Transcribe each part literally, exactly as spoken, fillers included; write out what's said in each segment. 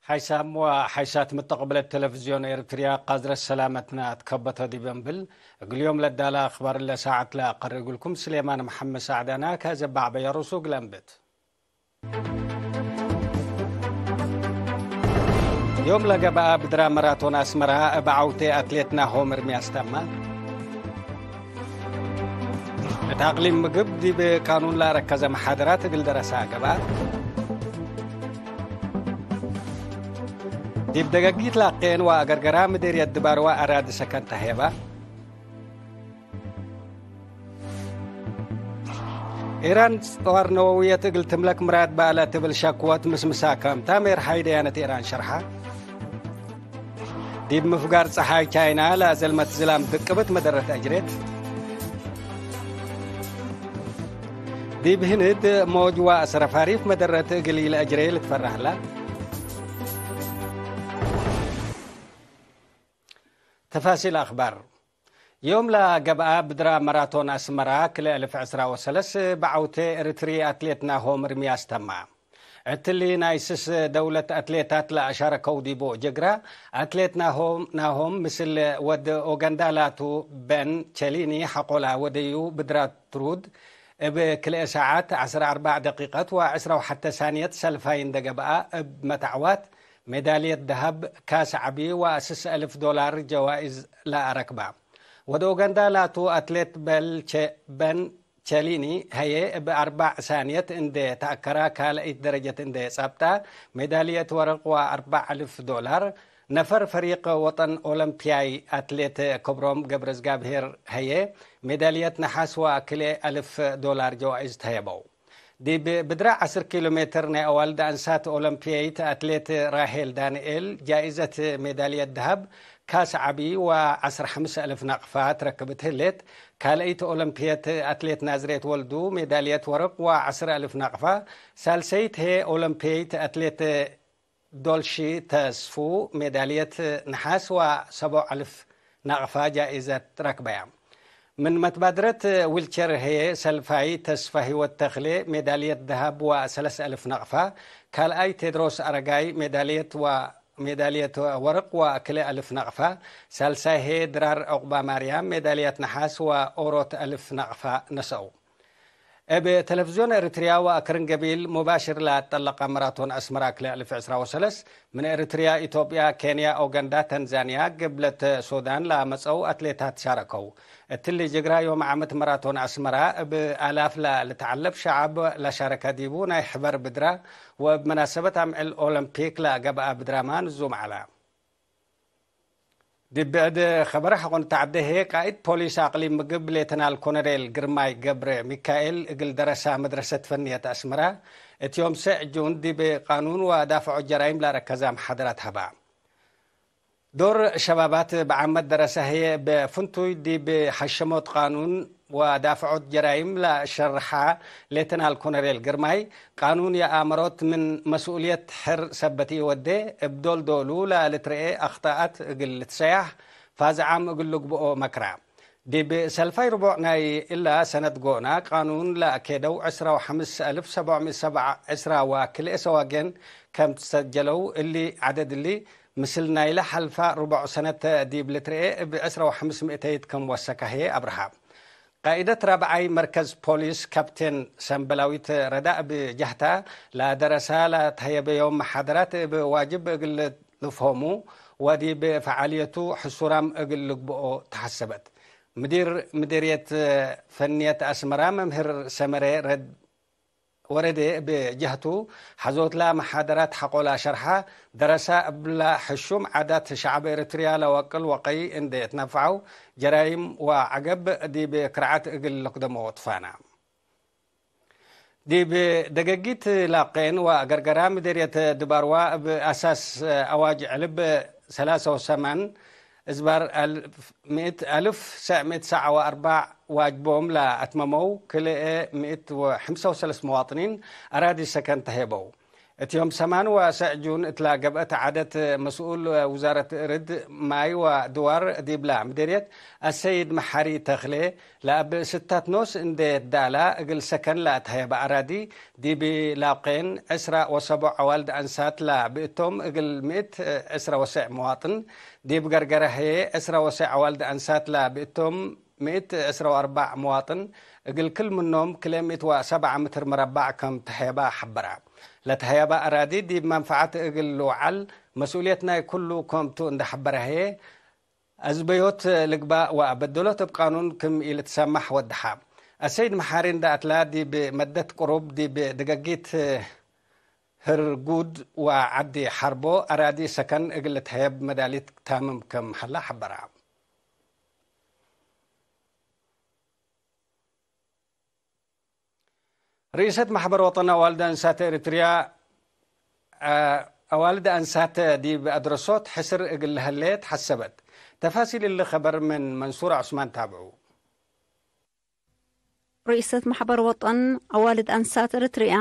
ሓይሳም ወሓይሳት ምተቅብለት ቴሌቪዝዮን ኤርትርያ፣ ቃዝረት ሰላመትና ትከበቶ ዲብ እንብል፣ እግል ዮም ለዳለ አክባር ለሳዐት ለአቀርእ እግልኩም ስሌማን መሐመድ ሳዕድ አና። ከዘባዕ በየሩሱ እግል አንብት። ዮም ለገብአ ብድራ መራቶን አስመራ እብ ዐውቴ አትሌት ናሆም እርምያስ ተማ። እት አቅሊም ምግብ ዲብ ቃኑን ለአረከዘ መሓደራት እግል ደረሳ ገብአ። ዲብ ደገጊት ላቄን ወአገርገራ ምዴርየት ድባርዋ አራዲ ሰከን ተሄባ። ኢራን ጸዋር ነወውየት እግል ትምለክ ምራድ በአለ ትብል ሸክወት ምስምሳ ክምታ ሜርሓይ ደያነት ኢራን ሸርሓ። ዲብ ምፍጋር ጸሓይ ቻይና ለአዘልመት ዝላም ድቅብት መደረት አጅሬት። ዲብ ህንድ ሞጅ ወአሰረፋሪፍ መደረት እግል ኢለአጅሬ ልትፈራህላ። ተፋሲል አክባር። ዮም ለገብአ ብድራ መራቶን አስመራ ክልኤ አልፍ ዕስራ ወሰለስ በዐውቴ ኤርትሪ አትሌት ናሆም እርምያስ ተማ። እትሊ ናይ ስስ ደውለት አትሌታት ለአሻረከው ዲቦ ጀግራ፣ አትሌት ናሆም፣ ናሆም ምስል ወድ ኦገንዳ ላቱ በን ቸሊኒ ሐቆላ ወደዩ ብድራ ትሩድ እብ ክልኤ ሰዓት ዐስር አርባዕ ደቂቀት ወዕስራ ወሐተ ሳንየት ሰልፋይ እንደ ገብአ፣ እብ መትዐዋት ሜዳልየት ደሀብ፣ ካስ ዐቢ ወስስ አልፍ ዶላር ጀዋይዝ ለአረክባ። ወድ ኦገንዳ ላቱ አትሌት በል ቸ-፣ በን ቸሊኒ ሀዬ፣ እብ አርባዕ ሳንየት እንዴ ተአከራ፣ ካልአይት ደረጀት እንዴ ጸብጣ፣ ሜዳልየት ወርቅ ወአርባዕ አልፍ ዶላር፣ ነፈር ፈሪቅ ወጠን ኦሎምፒያይ አትሌት ክብሮም ገብረዝጋብሄር ሀዬ፣ ሜዳልየት ነሓስ ወክልኤ አልፍ ዶላር ጀዋይዝ ተሀየበው። ዲብ ብድረ ዐስር ኪሎ ሜትር ናይ አዋልድ አንሳት ኦሎምፒያይት አትሌት ራሄል ዳንኤል ጃኢዘት ሜዳልየት ደሀብ፣ ካስ ዐቢ ወዐስር ሐምስ አልፍ ናቅፋ ትረክብት ህሌት። ካልአይት ኦሎምፒየት አትሌት ናዝሬት ወልዱ ሜዳልየት ወርቅ ወዐስር አልፍ ናቅፋ፣ ሳልሰይት ህዬ ኦሎምፒየይት አትሌት ዶልሺ ተስፉ ሜዳልየት ነሓስ ወሰቦዕ አልፍ ናቅፋ ጃኢዘት ረክበያ። ምን መትባድረት ዊልቸር ህዬ ሰልፋይ ተስፋ ህይወት ተክሌ ሜዳልየት ደሀብ ወሰለስ አልፍ ናቅፋ፣ ካልአይ ቴድሮስ አረጋይ ሜዳልየት ወ-፣ ሜዳልየት ወርቅ ወክልኤ አልፍ ናቅፋ፣ ሳልሳይ ህዬ ድራር ዑቅባማርያም ሜዳልየት ነሓስ ወኦሮት አልፍ ናቅፋ ነሰአው። እብ ቴሌቪዝዮን ኤሪትርያ ወአክርን ገቢል ሙባሽር ለአጠለቀ መራቶን አስመራ ክልኤ አልፍ ዕስራ ወሰለስ፣ ምን ኤሪትርያ፣ ኢትዮጵያ፣ ኬንያ፣ ኡጋንዳ፣ ታንዛንያ፣ ግብለት ሱዳን ለአመጸው አትሌታት ሻረከው። እትሊ ጅግራ ዮም ዓመት መራቶን አስመራ እብ አላፍ ለልትዓለብ ሸዐብ ለሻረከ ዲቡ ናይ ሕበር ብድራ ወእብ መናሰበት አምዕል ኦሎምፒክ ለገብአ ብድራመ ንዙም ዐለ። ዲብ ብዕድ ኸበር ሐቆን ተዐዴ ህዬ፣ ቃእድ ፖሊስ አቅሊም ምግብ ሌተናል ኮሎኔል ግርማይ ገብረ ሚካኤል እግል ደረሳ መድረሰት ፈንየት አስመራ፣ እት ዮም ሰዕ ጁን ዲብ ቃኑን ወዳፍዖት ጀራይም ለአረከዘ መሓደራት ሀባ። ዶር ሸባባት በዓመት ደረሰ ህዬ፣ እብ ፍንቱይ ዲብ ሐሸሞት ቃኑን ወዳፍዖት ጀራይም ለሸርሐ ሌተናል ኮሎኔል ግርማይ፣ ቃኑን የአመሮት ምን መስኡልየት ሕር ሰበት ኢወዴ፣ እብ ዶል ዶሉ ለልትርኤ አክጣአት እግል ልትሰያሕ፣ ፋዝዓም እግል ልግብኦ መክራ። ዲብ ሰልፋይ ርቦዕ ናይ እላ ሰነት ጎና፣ ቃኑን ለአኬደው ዕስራ ወሐምስ አልፍ ሰብዕ ምእት ሰብዕ ዕስራ ወክልኤ ሰዋጌን ከም ትሰጀለው፣ እሊ ዐደድ እሊ፣ ምስል ናይለ ሐልፋ ርቦዕ ሰነት ዲብ ልትርኤ እብ ዕስራ ወሐምስ ምእተይት ከም ወሰከ ህዬ አብርሃ። ቃእደት ራብዓይ መርከዝ ፖሊስ ካፕቴን ሰምበላዊት ረዳ እብ ጀህታ፣ ለደረሳ ለተሀየበዮም መሓደራት እብ ዋጅብ እግል ልፍሆሙ ወዲብ ፈዓልየቱ ሕሱራም እግል ልግብኦ ተሐሰበት። ምዲር ምዲርየት ፈንየት አስመራ መምህር ሰመረ ረድ ወረዴ እብ ጀህቱ፣ ሐዞትላ መሓደራት ሐቆላ ሸርሓ፣ ደረሳ እብላ ሕሹም ዓዳት ሸዐብ ኤረትርያ ለወቅል ወቀይ እንዴ እትነፍዐው፣ ጀራይም ወዐገብ ዲብ ክርዓት እግል ለክደሞ ትፋና። ዲብ ደገጊት ላቄን ወአገርገራ ምዴርየት ድባርዋ እብ አሳስ አዋጅ ዕልብ ሰላሳ ወሰማን እዝባር አልፍ፣ ምእት አልፍ ሰዕ ምእት ሰዓ ወአርባዕ ዋጅቦም ለአትመመው ክልኤ ምእት ወሐምሳ ወሰለስ መዋጥኒን አራዲ ሰከን ተሄበው። እት ዮም ሰማን ወሰዕ ጁን እትላ ገብአት ዓደት መስኡል ውዛረት እርድ፣ ማይ ወድዋር ዲብላ ምዴርየት አሰይድ መሓሪ ተክሌ፣ ለአብ ስታት ኖስ እንዴ ዳላ እግል ሰከን ለአትሀየበ አራዲ፣ ዲብ ላቄን ዕስራ ወሰቦዕ አዋልድ አንሳት ለብእቶም እግል ምእት ዕስራ ወሰዕ መዋጥን፣ ዲብ ገርገረ ህዬ ዕስራ ወሰዕ አዋልድ አንሳት ለብእቶም ምእት ዕስራ ወአርበዕ መዋጥን፣ እግል ክል ምኖም ክልኤ ምእት ወሰብዓ ምትር መረባዕ ከም ተሀየባ ሐበራ። ለተሀየባ አራዲ ዲብ መንፈዐት እግል ልውዓል መስኡልየት ናይ ኩሉ ከም ቱ እንዴ ሐበረ ህዬ፣ አዝበዮት ልግባእ ወበደሎት እብ ቃኑን ክም ኢልትሰማሕ ወደሐ። አሰይድ መሓሪ እንዴ አትላ ዲብ መደት ቅሩብ ዲብ ደገጊት ህርጉድ ወዐዲ ሐርቦ አራዲ ሰከን እግል ልትሀየብ መዳሊት ታምም ክም ሀላ ሐበራ። ርኢሰት መሕበር ወጠን አዋልድ አንሳት ኤሪትርያ፣ አ፣ አዋልድ አንሳት ዲብ አድረሶት ሕስር እግል ለህሌት ሐሰበት። ተፋሲል እሊ ኸበር ምን መንሱር ዑስማን ታብዑ። ርኢሰት መሕበር ወጠን አዋልድ አንሳት ኤሪትርያ፣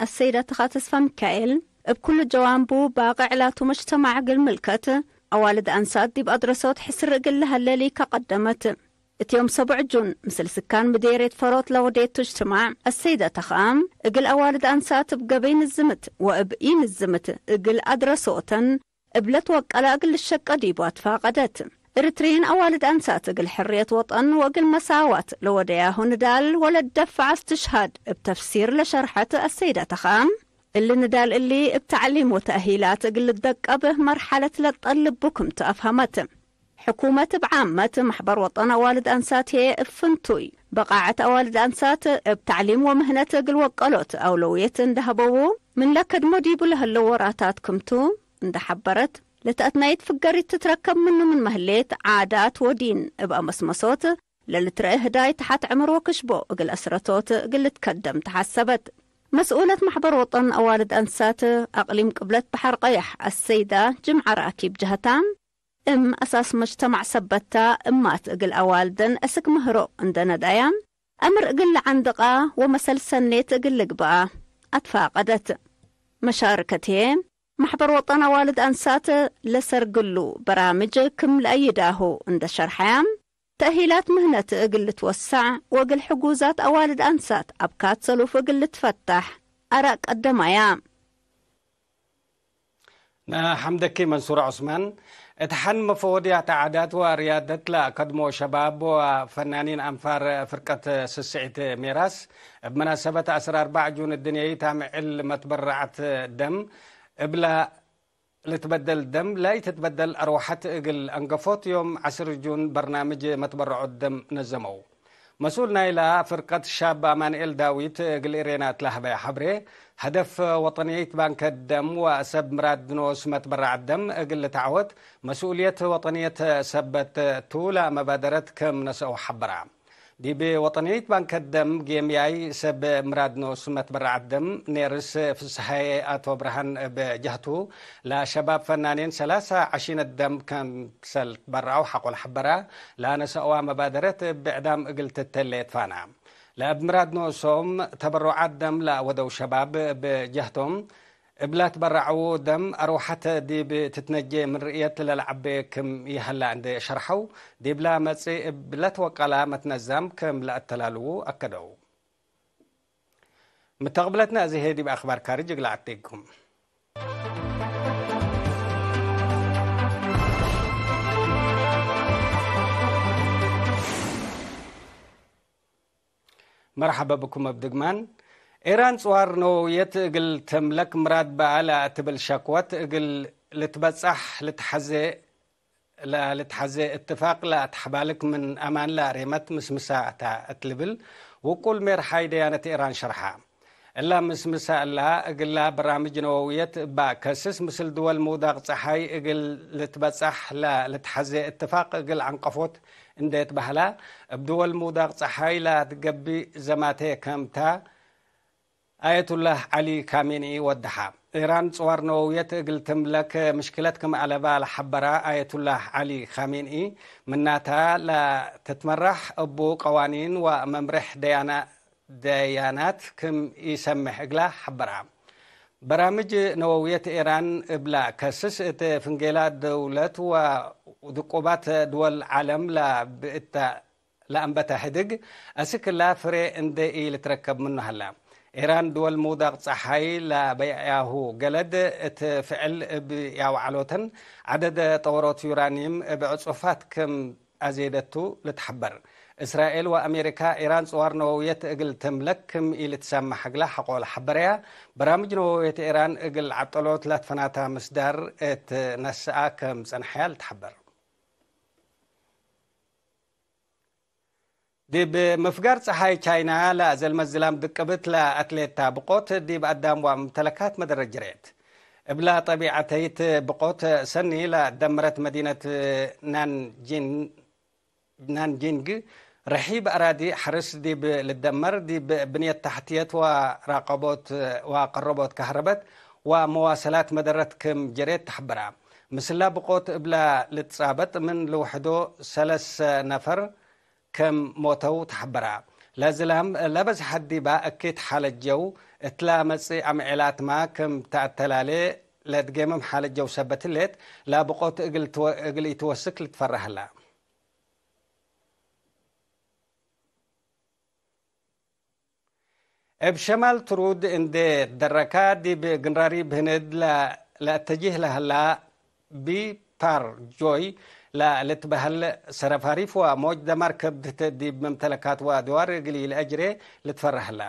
አሰይዳ ተኻ ተስፋ ሚካኤል፣ እብ ኩሉ ጀዋንቡ ባቅዕ ላቱ መጅተማዕ እግል ምልከት አዋልድ አንሳት ዲብ አድረሶት ሕስር እግል ለሀሌ ሊካ ቀደመት። እት ዮም ሰቡዕ ጁን፣ ምስል ስካን ምዴርየት ፈሮት ለወዴቱ እጅትማዕ፣ አሰይደ ተኽአም፣ እግል አዋልድ አንሳት እብ ገበይ ንዝምት ወእብ ኢንዝምት እግል አድረሶተን እብ ለትወቀለ እግል ልሸቀ ዲቡ አትፋቀደት። ኤሪትርይን አዋልድ አንሳት እግል ሕርየት ወጠን ወእግል መሳዋት ለወደያሁ ንዳል ወለትደፍዐ እስትሽሃድ እብ ተፍሲር ለሸርሐት አሰይደ ተኽአም፣ እሊ ንዳል እሊ እብ ተዕሊም ወተእሂላት እግል ልደቀብ መርሐለት ለትጠልብ ክም ቱ አፍሀመት። ሕኩመት እብ ዓመት፣ መሕበር ወጠን አዋልድ አንሳት ህዬ እብ ፍንቱይ በቃዐት አዋልድ አንሳት እብ ተዕሊም ወምህነት እግል ወቀሎት አውለውየት እንዴ ሀበዉ፣ ምን ለከድሞ ዲቡ ለህለው ወራታት ክምቱ እንዴ ሐበረት፣ ለተአትናይት ፍገሪት ትትረከብ ምኑ ምንመ ህሌት፣ ዓዳት ወዲን እብ አመስመሶት ለልትረኤ ህዳይ ተሐት ዕምር ወክሽቦ እግል አስረቶት እግል ልትከደም ተሐሰበት። መስኡለት መሕበር ወጠን አዋልድ አንሳት አቅሊም ቅብለት በሐር ቀየሕ አሰይዳ ጅምዐ ራኪብ ጀህታ፣ እም አሳስ መጅተማዕ ሰበታ እማት እግል አዋልደን እስክ ምህሮ እንደ ነዳያ፣ አምር እግል ለዐንድቃ ወመሰል ሰኔት እግል ልግበአ አትፋቀደት። መሻርከት ህዬ፣ መሕበር ወጠን አዋልድ አንሳት ለሰርግሉ በራምጅ ክም ለአይዳሁ እንደ ሸርሐያ፣ ተእሂላት ምህነት እግል ልትወሰዕ ወእግል ሕጉዛት አዋልድ አንሳት አብካት ሰሉፍ እግል ልትፈታሕ አራእ ቀደማያ። ነሐምደኪ መንሱር ዑስማን። እት ሐን መፈወድያት ዓዳት ወርያደት ለአከድሞ ሸባብ ወፈናኒን አንፋር ፍርቀት ስስዒት ሜራስ፣ እብ መናሰበት ዐስር አርበዕ ጁን እድንየይት አምዕል መትበረዐት ደም እብላ ልትበደል ደም ለኢትትበደል አርወሐት እግል አንገፎት ዮም ዐስር ጁን በርናምጅ መትበረዖት ደም ነዘመው። መስኡል ናይላ ፍርቀት ሻብ አማንኤል ዳዊት እግል ኤሬና እት ለሀበየ ሐብሬ፣ ሀደፍ ወጠንየይት ባንከ ደም ወሰብ ምራድ ኖስ መትበረዐት ደም እግል ልትዐወት መስኡልየት ወጠንየት ሰበት ቱ ለመባደረት ክም ነስአው ሐበራ። ዲብ ወጠንየይት ባንከ ደም ጌምያይ ሰብ ምራድ ኖስ መትበረዐት ደም ኔርስ ፍስሃዬ አቶ ብርሃን እብ ጀህቱ፣ ለሸባብ ፈናኔን ሰላሳ ዐሺነት ደም ከምሰል ትበረዐው ሐቆ ለሐበራ፣ ለነሰአዋ መባደረት እብ ብዕዳም እግል ትተሌ ትፋና። ለእብ ምራድ ኖሶም ተበሩዓት ደም ለአወደው ሸባብ እብ ጀህቶም፣ እብላ ትበረዐዉ ደም አርወሐት ዲብ ትትነጄ ምን ርእየት ለለዐቤ ክም ይሀላ እንዴ ሸርሐው፣ ዲብላ መጽእ እብ ለትወቀላ መትነዛም ክም ለአተላልዉ አከደው። ምተቅብለትነ አዜ ህዬ ዲብ አክባር ካርጅ እግል አቴኩም። መርሐበ ብኩም እብ ድግማን። ኤራን ጽዋር ነወውየት እግል ተምለክ ምራድ በአ ለትብል ሸክወት እግል ልትበጻሕ ልትሐዜ፣ ለልትሐዜ እትፋቅ ለአትሐባልክ ምን አማን ለአሬመት ምስምሳ ተ እት ልብል ውቁል ሜርሓይ ደያነት ኤራን ሸርሐ። እላ ምስምሳ እላ እግላ በራምጅ ነወውየት እባ ከስስ ምስል ድወል ምውዳቅ ጸሓይ እግል ልትበጻሕ ለልትሐዜ እትፋቅ እግል ዐንቀፎት እንዴ ትበህላ፣ እብ ድወል ምውዳቅ ጸሓይ ለትገብእ ዘማቴ ከምታ አየቱላህ ዐሊ ካሜኒ ወደሐ። ኢራን ጽዋር ነወውየት እግል ትምለክ ምሽክለት ክም አለባ ለሐበራ አየቱላህ ዐሊ ካሜኒ፣ ምናታ ለትትመራሕ እቡ ቀዋኒን ወመምሬሕ ደያና-፣ ደያናት ክም ኢሰምሕ እግላ ሐበራ። በራምጅ ነወውየት ኤራን እብላ ከስስ እት ፍንጌላ ደውለት ወድቁባት ድወል ዓለም ለብእተ ለአንበተ ሕድግ አስክ እላ ፍሬ እንዴ ኢልትረከብ ምኑ ሀላ። ኤራን ድወል ምውዳቅ ጸሓይ ለበይዐያሁ ገለድ እት ፍዕል እብ ያውዓሎተን ዐደድ ጠወሮት ዩራኒየም እብ ዕጹፋት ክም አዜደቱ ልትሐበር። እስራኤል ወአሜሪካ ኤራን ጽዋር ነወውየት እግል ትምለክ ክም ኢልትሰመሕ እግላ ሐቆ ለሐበረያ። በራምጅ ነወውየት ኤራን እግል ዐጠሎት ለትፈናታ ምስዳር እት ነስአ ክም ጸንሐያ ልትሐበር። ዲብ ምፍጋር ጸሓይ ቻይና ለአዘልመት ዝላም ድቅብት ለአትሌት ታ ብቆት ዲብ አዳም ወአምተለካት መደረት ጅሬት። እብላ ጠቢዐተይት ብቆት ሰኒ ለደመረት መዲነት ናንጂን-፣ ናንጂንግ፣ ርሒብ አራዲ ሐርስ ዲብ ልደመር፣ ዲብ ብንየት ተሕትየት ወራቀቦት ወቀረቦት ከህረበት ወመዋሰላት መደረት ክም ጀሬት ተሐበራ። ምስላ ብቆት እብላ ልትጻበጥ ምን ልውሕዶ ሰለሰ ነፈር ከም ሞተው ተሐበራ። ለዝላም ለበዝሐት ዲባ እኪት ሓለጀው እትላ መጽእ አምዔላትማ ክም ተአተላሌ ለድጌምም ሓለጀው ሰበት ህሌት፣ ለብቆት እግል ትወ-፣ እግል ኢትወስክ ልትፈረህ ህላ። እብ ሸማል ትሩድ እንዴ ትደረካ፣ ዲብ ግንራሪብ ህንድ ለ-፣ ለአተጅህ ለህላ ቢፓር ጆይ ለልትበህል ሰረፋሪፍ ወሞጅ ደማር ከብድት ዲብ መምተለካት ወአድዋር እግል ኢለአጅሬ ልትፈረህ ህላ።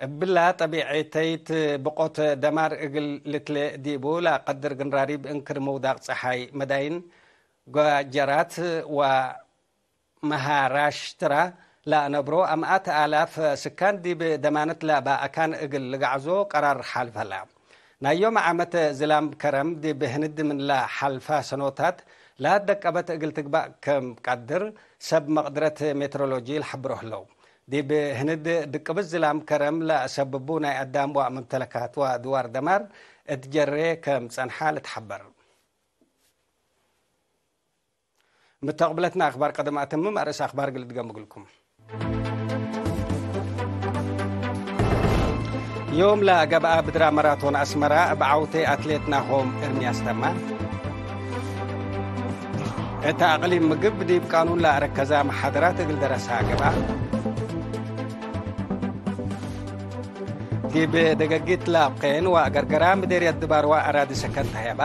እብላ ጠቢዐተይት ብቆት ደማር እግል ልትሌ ዲቡ ለቀድር ግንራሪብ እንክር ምውዳቅ ጸሓይ መዳይን ጓጀራት ወ መሃራሽትራ ለአነብሮ አምአት አላፍ ስካን ዲብ ደማነት ለበአካን እግል ልግዐዞ ቀራር ሓልፍ ሀላ። ናይ ዮም ዓመት ዝላም ከረም ዲብ ህንድ ምን ለሓልፋ ሰኖታት ለአደቀበት እግል ትግባእ ከም ቀድር ሰብ መቅድረት ሜትሮሎጂ ለሐብሮ ህለው። ዲብ ህንድ ድቅብት ዝላም ከረም ለአሰብቡ ናይ አዳም ወመምተለካት ወአድዋር ደማር እት ጀሬ ከም ጸንሓ ልትሐበር። ምተቅብለትና አክባር ቀደም አተምም አርእስ አክባር እግል እድገም እግልኩም። ዮም ለገብአ ብድራ መራቶን አስመራ እብ ዐውቴ አትሌት ናሆም ኤርምያስ ተማ። እተ አቅሊም ምግብ ዲብ ቃኑን ለአረከዛ መሓደራት እግል ደረሳ ገብአ። ዲብ ደገጊት ላብቄን ወአገርገራ ምዴርየት ድባርዋ አራዲ ሰከን ተህየባ።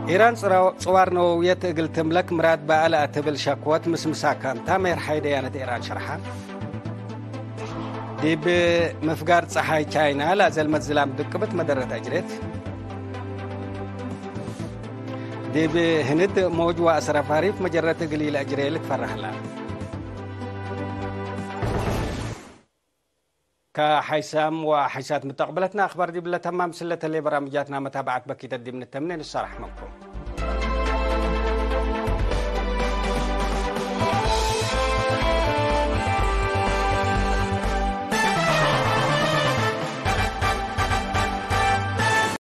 ኢራን ጽራው-፣ ጽዋር ነወውየት እግል ትምለክ ምራድ በአ ለአትብል ሸክወት ምስምሳካንታ ሜርሓይ ደያነት ኢራን ሸርሓ። ዲብ ምፍጋር ጸሓይ ቻይና ለአዘልመት ዝላም ድቅብት መደረት አጅሬት። ዲብ ህንድ ሞጅ ወአስረፋሪፍ መጀረት እግል ኢለአጅሬ ልትፈረህ ህላ። ከሐይሳም ወሐይሳት ምተቅብለትና አክባር ዲብለ ተማም ስለተሌ በራምጃትና መታብዓት በኪተት ዲብ ንተምኔ ንሰራሕ መንኩም።